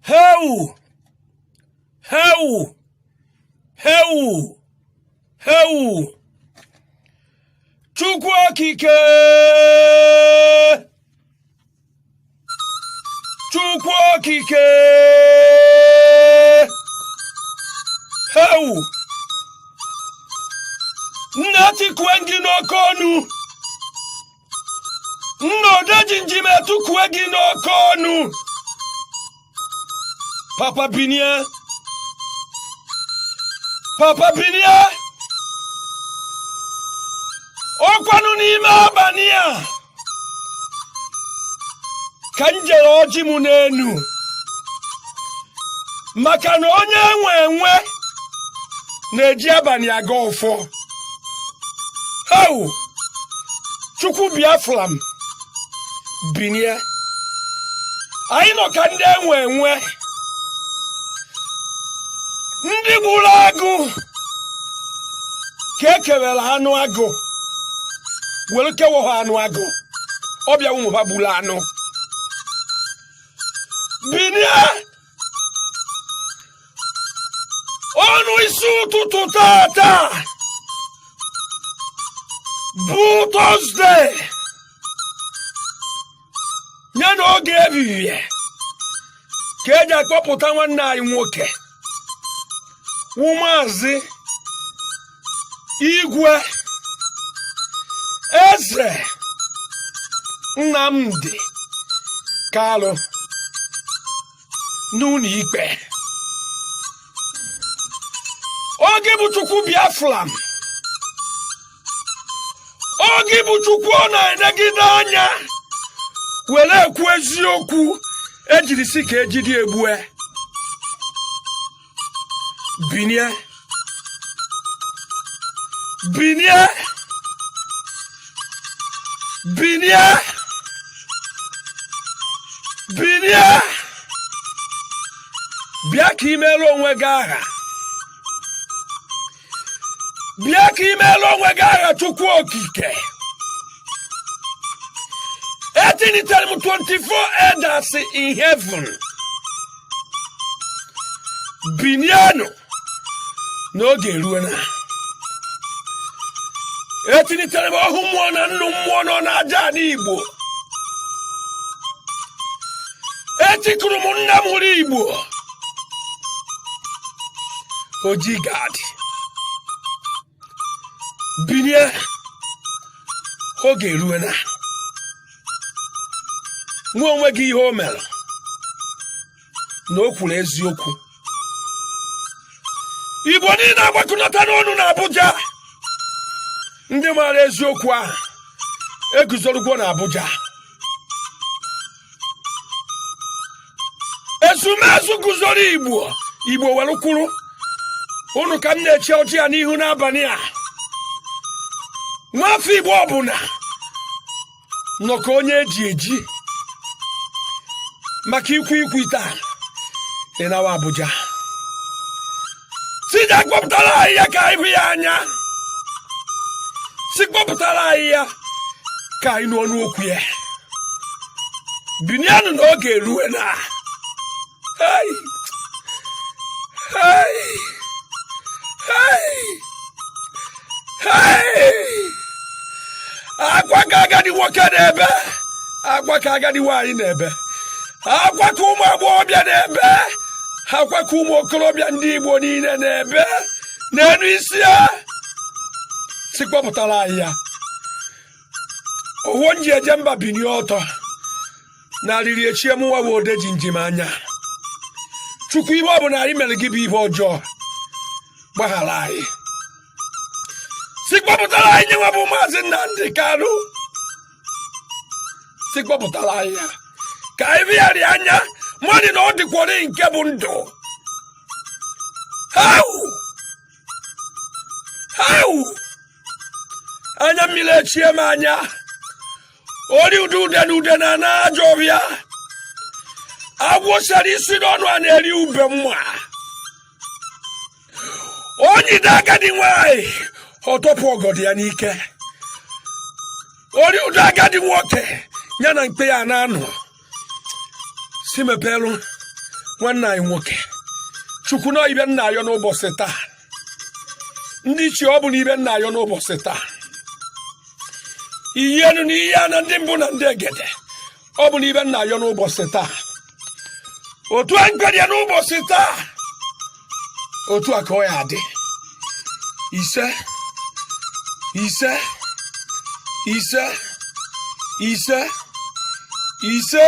Heu! Heu! Heu! Heu! Chukwu Okike! Chukwu Okike! Heu! Nna tikue gị n'oke ọnụ! Nna Odejinjim etikue gị n'oke ọnụ! Papa binie! Papa binie! Ọkwanụ n'ime abalị a ka m jere ọjị m n'enu maka na onye enwe enwe na-eji abalị agọ ọfọ. Heu! Chukwu Biafra m binie! Anyị nọ ka ndị enwe enwe, ndị gburu agụ ka e kewere anụ agụ were kewa ha anụ agụ ọbịa ụmụ ha gburu anụ. Binie! Ọnụ isi ụtụtụ tata bụ Thursday nye na oge ehihie ka eji akpọpụta nwanne anyị nwoke wụ Maazị Igwe Eze Nnamdi Kalụ n'ụlọ ikpe. Ọ gị bụ Chukwu Biafra m, ọ gị bụ Chukwu ọ na-enegide anya were ekwu eziokwu ejiri si ka ejide egbue. Binie, binie, binie, binie, bịa ka i meere onwe gị aha, bịa ka i meere onwe gị aha. Chukwu Okike, etinitere m 24 elders in heaven, binienụ n'oge eruona. Etinitere m ọhụ mmụọ na nnụ mmụọ nọ n'aja ala Igbo. Etikuru m nna m hụrụ Igbo oji gad, binie, oge eruona. Nwa onwe gị ihe o mere na o kwuru eziokwu. Igbo niile agbakọnata n'ọnụ na Abuja, ndị maara eziokwu ahụ eguzorugwo na Abuja. Ezumezu guzoro Igbo, Igbo were kwuru unu ka m na-eche ọjị ya n'ihu n'abalị a. Nwafọ Igbo ọbụla nọ ka onye eji eji maka ikwu ikwu taa ịnawa Abuja si ja kpọpụtara anyị ya ka anyị hụ ya anya, si kpọpụtara anyị ya ka anyị nụ ọnụ okwu ya. Binianụ na oge erue na. Hey! Hey! Hey! Hey! Akwa ka agadi nwoke na-ebe, akwa ka agadi nwaanyị na-ebe, akwa ka ụmụ agbọghọbịa na-ebe, akwa ka ụmụ okorobịa ndị Igbo niile na-ebe n'elu isi ya. Si kpọpụtara anyị ya. Owo nji eje mba, binie ọtọ na arịrị echie mụnwa bụ Odejinjim anya. Chukwu, ihe ọ bụla anyị mere gị bụ ihe ọjọọ, gbaghara anyị. Si kpọpụtara anyị nyenwa bụ Maazị Nnamdi Kanu, si kpọpụtara anyị ya ka anyị bịarị anya mmadụ na ọ dịkwọrị nke bụ ndụ. Hau! Hau! Anya mmiri echie m anya. Ori ude ude na ude na ana ajọ ọbịa agwọ sara isi n'ọnụ a na-eri ube mma onyide agadi nwanyị ọtọpụ ọgọdọ ya n'ike. Ori ude agadi nwoke ya na mkpe ya na-anọ si mepelụ Nwanne anyị nwoke, Chukwu, na ibe m na-ayọ n'ụbọchị taa, ndị ichie, ọ bụ na ibe m na-ayọ n'ụbọchị taa, iyi enu na iyi ana, ndị mbụ na ndị egede, ọ bụ na ibe m na-ayọ n'ụbọchị taa, otu a mkpebi ya n'ụbọchị taa, otu a ka ọ ya adị. Ise, ise, ise, ise, ise.